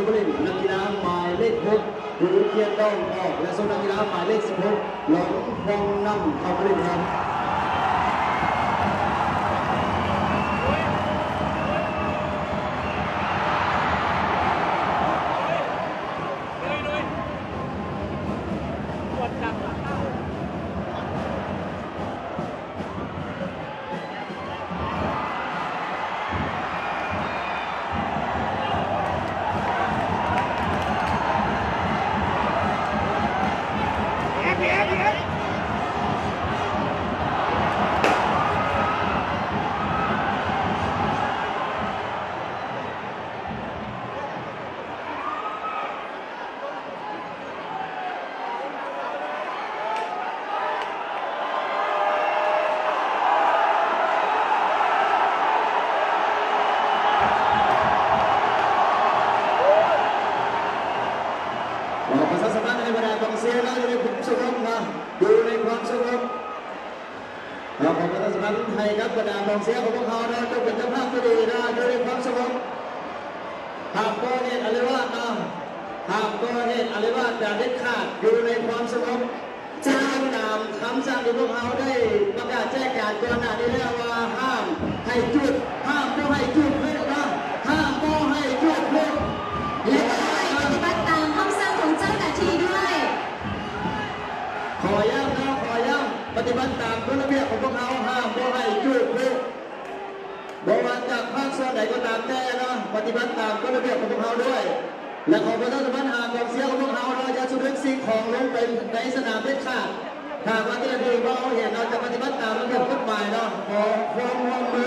ຜູ້ຫຼິ້ນ ນັກກິລາໝາຍເລກຫົກ ຫຼື ກຽນດອງ ອອກ ແລະ ສົ່ງນັກກິລາໝາຍເລກສິບຫົກ ຫຼອງ ພອງນຳ ເຂົ້າມາຫຼິ້ນແທນ. ຂໍປະຊາສຳພັນໃຫ້ບັນດາກອງເຊຍເນາະ ຢູ່ໃນຄວາມສະຫງົບເນາະ ຢູ່ໃນຄວາມສະຫງົບ. ເຮົາຂໍປະຊາສຳພັນໃຫ້ກັບບັນດາກອງເຊຍຂອງພວກເຮົາເນາະ ຈົ່ງເປັນເຈົ້າພາບທີ່ດີເນາະ ຢູ່ໃນຄວາມສະຫງົບ. ຫ້າມກໍ່ເຫດອາລະວາດເນາະ ຫ້າມກໍ່ເຫດອາລະວາດຢ່າເດັດຂາດ ຢູ່ໃນຄວາມສະຫງົບ. ເຈົ້າ ຕາມຄຳສັ່ງທີ່ພວກເຮົາໄດ້ປະກາດແຈ້ງການກ່ອນໜ້ານີ້ແລ້ວວ່າ ຫ້າມໃຫ້ຈູດ ຫ້າມບໍ່ໃຫ້ຈູດເນາະ ຫ້າມບໍ່ໃຫ້ຈູດ. ແລະ ໃຫ້ປະຕິບັດຕາມຄຳສັ່ງຂອງເຈົ້າໜ້າທີ່ດ້ວຍ. ຂໍຢ້ຳເນາະ ຂໍຢ້ຳ ປະຕິບັດຕາມກົດລະບຽບຂອງພວກເຮົາ ຫ້າມບໍ່ໃຫ້ຈູດ. ບໍ່ວ່າຈາກພາກສ່ວນໃດກໍຕາມແຕ່ເນາະ ປະຕິບັດຕາມກົດລະບຽບຂອງພວກເຮົາດ້ວຍ ແລະ ຂໍປະຊາສຳພັນຫາກອງເຊຍຂອງພວກເຮົາເນາະ ຢ່າສະດຸດສິ່ງຂອງລົງໄປໃນສະໜາມເດັດຂາດ. ຖ້າວ່າເຈົ້າໜ້າທີ່ເຮົາເຫັນເນາະ ຈະປະຕິບັດຕາມລະບຽບກົດໝາຍເນາະ ຂໍຄວາມຮ່ວມມື.